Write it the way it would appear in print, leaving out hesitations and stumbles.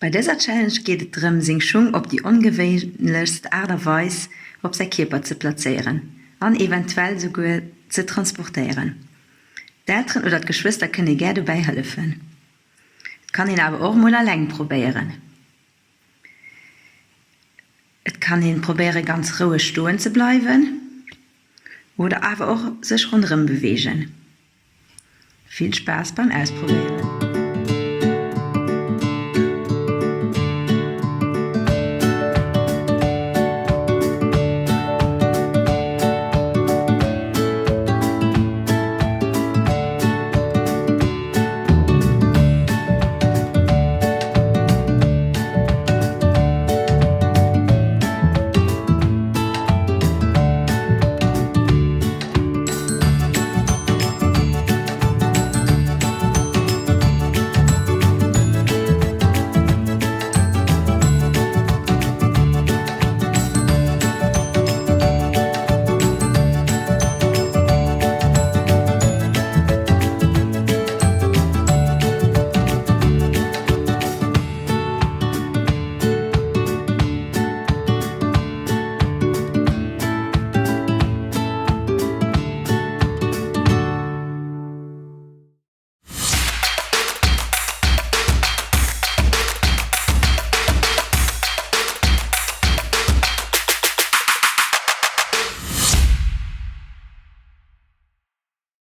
Bei dëser Challenge geet et drëm seng Schung op déi ongewéinlechst Aart a Weis op säi Kierper ze plazéieren an eventuell souguer ze transportéieren. D'Elteren oder d'Geschwëster kënne gär dobäi hëllefen. Et kann een awer och mol alleng probéieren. Et kann een probéiere ganz roueg stoen ze bleiwen oder awer och sech ronderëm beweegen. Vill Spaass beim Ausprobéieren!